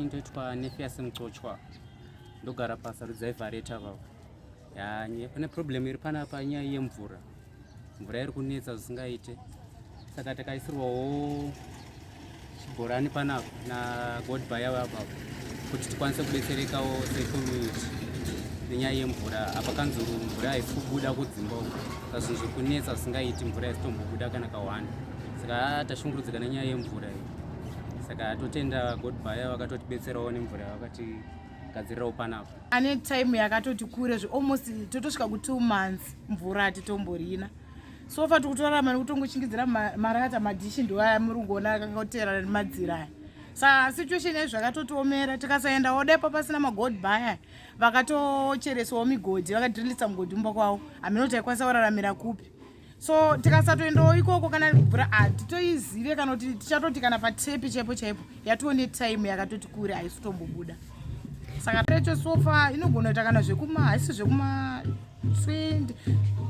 Ndoitwa Nefias Mcochwa, ndogara paSarudza Ivhareta baba. Ya, pane problem iri panapa, nyaya yemvura. Mvura iri kunetsa zvisingaite, saka takaisirwawo chibhorani panapa naGodbaya baba kuti tikwanise kubetserekawo secommunity nenyaya yemvura. Apa kanzuru mvura haisi kubuda kudzimba uko, saka zvinhu zviri kunetsa zvisingaiti, mvura haisi tombobuda kana kawanda, saka tashungurudzika nenyaya yemvura iyi. Saka totenda Godbaya vakatotibetserawo nemvura yavakatigadzirirawo panapa. Ane time yakatoti kure zve, almost totosvika ku2 months mvura hatitomborina. So far tikutorarama nekutongochingidzira marata, madhishi ndo aya muri kungoona akangoteerana nemadziro aya. Saka situation yacho zvakatotiomera. Tikasaendawo depo pasina maGodbaya vakatocheresawo migodhi, vakadhirillisa mugodhi mumba kwavo, hameno taikwanisa kuraramira kupi. So tikasatoendawo ikoko, kana mvura hatitoizive, kana kuti tichatoti kana patepi chaipo chaipo yatione time yakatoti kure haisi kutombobuda. Saka recho so far inogona kuita kana zvekuma, haisi zvekuma 20,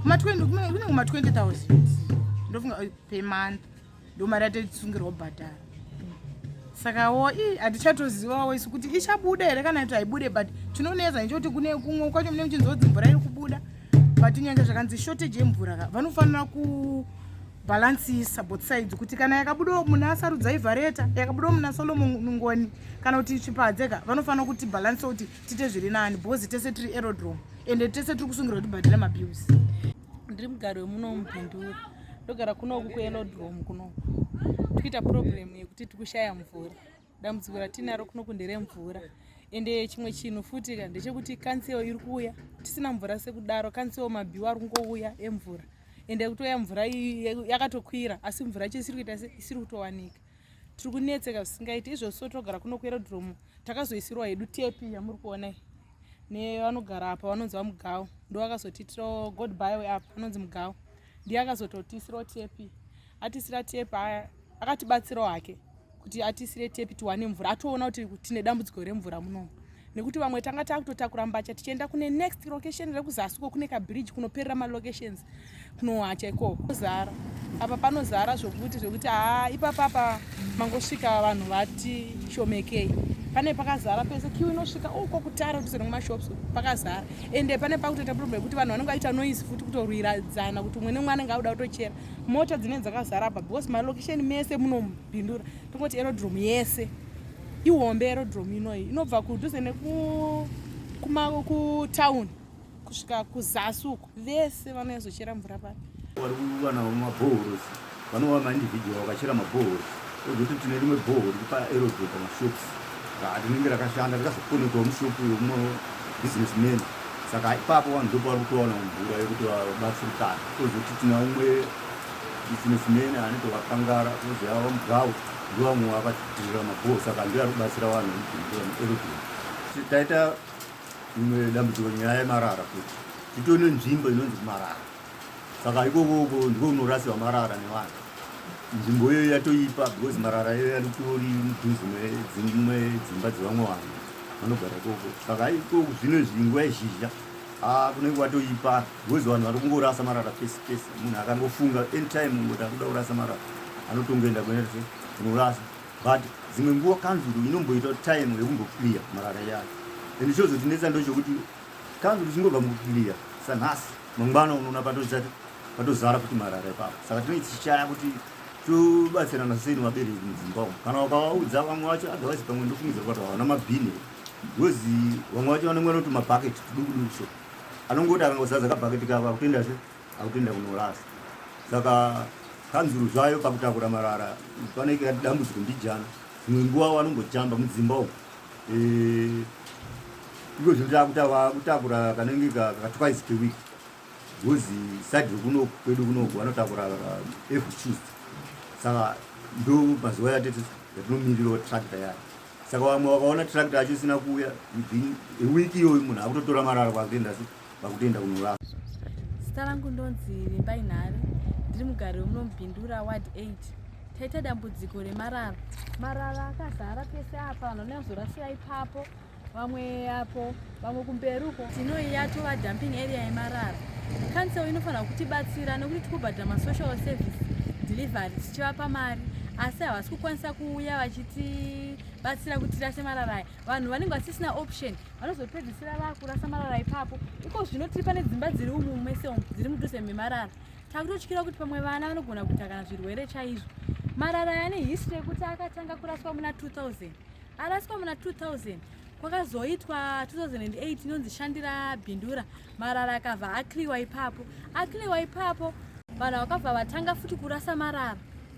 kuma 20, kunenge kuma 20 000 ndofunga per month, ndo mari yatitisungirwa kubhadhara. Sakawo i hatichatozivawo isu kuti ichabuda here kana kuti haibude, but tinonetsa nechekuti kune kumwe kwacho mune muchinzwa kuti mvura iri kubuda, but nyange zvakanzi shortage yemvura ka, vanofanira kubhalansisa both sides, kuti kana yakabudawo muna Sarudza Ivhareta, yakabudawo muna Solomon Ngoni kana kuti Chipadze ka, vanofanira kuti bhalansa kuti tiite zviri nani, because tese tiri aerodrome ende tese tiri kusungirwa kuti bhadhare mabills. Ndiri mugari wemuno muBindura, ndogara kunoku kuaerodrome kunoku. Tikuita problem yekuti tikushaya mvura. Dambudziko ratinaro kunoku nderemvura. Ende chimwe chinhu futi ka ndechekuti council iri kuuya tisina mvura sekudaro. Council mabill ari kungouya emvura, ende kutouya mvura iyi yakatokwira, asi mvura yacho isiri kuita se isiri kutowanika. Tiri kunetseka zvisingaiti izvozvo. So togara kuno kuaerodrome, takazoisirwa hedu tepi yamuri kuona iyi nevanogara apa vanonzi vaMugau, ndo vakazotiitirawo. Godby apa anonzi Mugau, ndiye akazototiisirawo tepi. Atisira tepi aya, akatibatsirawo hake kuti atisire tepi tiwane mvura. Atoona kuti tine dambudziko remvura munomu, nekuti vamwe tanga takutotakura mbatya tichienda kune next location rekuzasi uko kune kabridge kunoperera malocations, kunowacha ikoko. Zara apa panozara zvokuti haa, ipapapa mangosvika vanhu vati shomekei, pane pakazara pese, queue inosvika uko kutara kuti senokumashops pakazara. Ende pane pakutoita problem yekuti vanhu vanenge vaita noise futi, kutorwiradzana kuti umwe nemumwe anenge auda kutochera. Mota dzinenge dzakazara apa because malocation mese munoMbindura, tongoti aerodrome yese ihombe. Aerodrome inoyi inobva kudhuze nekutown kusvika kuzasi uko, vese vanoyazochera mvura papi. Vari kuwana maboreholes, vanova maindividual vakachera maboreholes. Ozoti tine rimwe borehole riri paaerodrome pamashops, rinenge rakashanda, rikazokonekwa mushopu yomumwe businessman, saka ipapo vanhu ndopavari kutowana mvura yekuti vabatsirikana. Ozoti tina umwe businessman anenge Vakangara, ozi ava Mugau, ndovamwe vakadhirira maboho, saka ndiyo ari kubatsira vanhu vemubhindura muaerodrome. Taita imwe dambudziko, nyaya yemarara futi. Titone nzvimbo inonzi kumarara, saka ikokoko ndiko kunorasirwa marara nevanhu. Nzvimbo iyoyo yatoipa because marara iyoyo yanotori mudhuze medzimwe dzimba dzevamwe vanhu vanogara ikoko. Saka ikoko zvino izvi nguva yezhizha kunenge kwatoipa because vanhu vari kungorasa marara pese pese. Munhu akangofunga anytime ngoti akuda kurasa marara, anotongoenda kuenda kunorasa. But dzimwe nguva kanzuru inomboita time yekumboclear marara yayo, and chozotinetsa ndochokuti kanzuru ichingobva mukuclear sanhasi, mangwana unoona patozati patozara futi marara ipapo. Saka tinenge tichichaya kuti tobatsirana sei nevabereki mudzimba umu. Kana wakavaudza vamwe vacho, otherwise pamwe ndofungidza kuti havana mabhini, because vamwe vacho vanenge vanoti mabhaketi tuduku duku, so anongoti akangozadza kabhaketi kavo akutoenda se akutoenda kunorasa. Saka kanzuru zvayo pakutakura marara panenge dambudziko mbijana. Dzimwe nguva vanombojamba mudzimba umu. Iko zvino takutakura kanenge katwice per week, because side rekuno kwedu kunoku vanotakura every Tuesday, saka ndo mazuva yatinomirirawo tractor yayo. Saka vamwe vakaona tractor yacho isina kuuya within a week iyoyo, munhu akutotora marara kwakutoenda se vakutoenda kunorasa. Zita rangu ndonzi Vimbai Nhare, ndiri mugari wemuno muBindura, ward 8. Taita dambudziko remarara. Marara akazara pese apa, vanhu vanozorasira ipapo, vamwe apo, vamwe kumberi uko. Tinoyi yatova dumping area yemarara. Council inofanira kutibatsira nekuti tikubhadhara masocial service delivery tichivapa mari. Asi havasi kukwanisa kuuya vachitibatsira kuti tirase marara aya. Vanhu vanenge vasisina option, vanozopedzisira vakurasa marara ipapo. Iko zvino tiri pane dzimba dziri umu mese umu dziri mudhuze memarara. Takutotyira kuti pamwe vana vanogona kuita kana zvirwere chaizvo. Marara aya ane history yekuti akatanga kuraswa muna 2000. Araswa muna 2000, kwakazoitwa 2008 inonzi Shandira Bindura. Marara akabva acleariwa ipapo. Acleariwa ipapo, vanhu vakabva vatanga futi kurasa marara.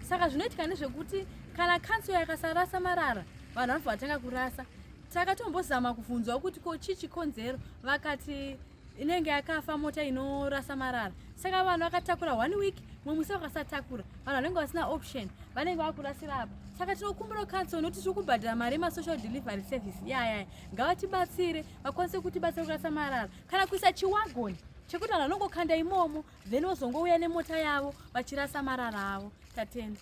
Saka zvinoitika ndezvekuti kana council yakasarasa marara, vanhu vanobva vatanga kurasa. Takatombozama kubvunzwa kuti ko chii chikonzero, vakati inenge yakafa mota inorasa marara. Saka vanhu vakatakura one week, mumwe musi vakasatakura, vanhu vanenge vasina option, vanenge vakurasira apa. Saka tinokumbira council nokuti tiri kubhadhara mari yemasocial delivery service yayaya, ngavatibatsire, vakwanise kutibatsira kurasa marara kana kuisa chiwagoni chekuti vanhu vanongokanda imomo, then vozongouya nemota yavo vachirasa marara avo. Tatenda.